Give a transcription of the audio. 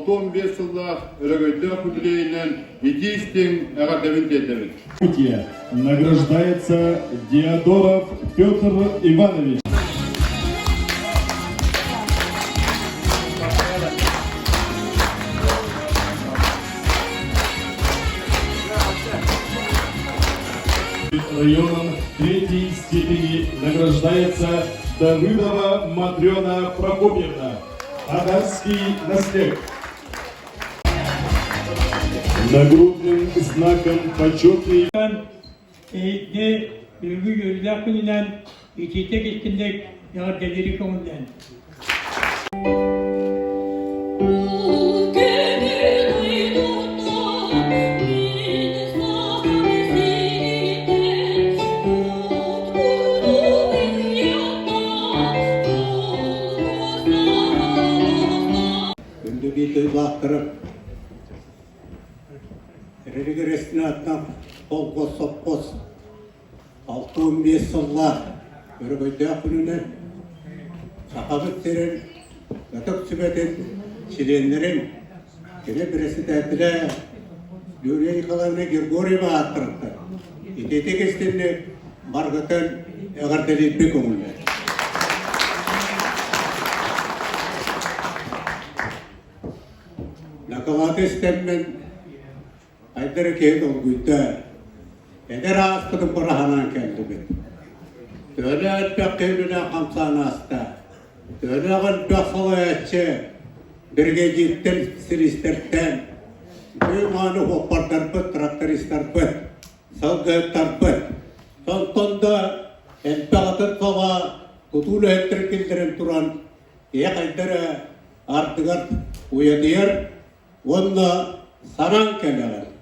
65 сыллаах өрөгөйдөөх үбүлүөйүнэн итии-истиҥ эҕэрдэбин тиэрдэбин. Награждается Диодоров Петр Иванович. Районом третьей степени награждается Давыдова Матрена Прокопьевна, Адарский наслед. Нагрудным знаком почетный Эһиги бүгүҥҥү үөрүүлээх күнүнэн итиитик истиҥник эҕэрдэлиири көҥүллээн. Күндү биир дойдулаахтарым, Регреснаттан холкуос-сопхуос 65 сыллаах өрөгөйдөөх күнүнэн Сахабыт сирин Ытык Сүбэтин чилиэннэрин кини председателэ Юрия Николаевна Григорьева ааттарыттан итиитик истинник баргытын эҕэрдэлиирбин көҥүллээтим. Дакылааты истэммин хайдары киһи долгуйда. Эдэр ааспытын быраһанан кэллибит. Төһөлөөх элбэх киһи үлэлээн хамсаан ааста. Төһөлөөх элбэх салайааччы биригэдьииртэн, специалистэртэн, үтүө-мааны суоппардарбыт, трактористарбыт, сылгыһыттарбыт. Онтон да элбэх атын салаа тутуу үлэһиттэрин киллэрэн туран Ийэ хайда эрэ ардыгар уйадыйар уонна санаан кэлэҕин.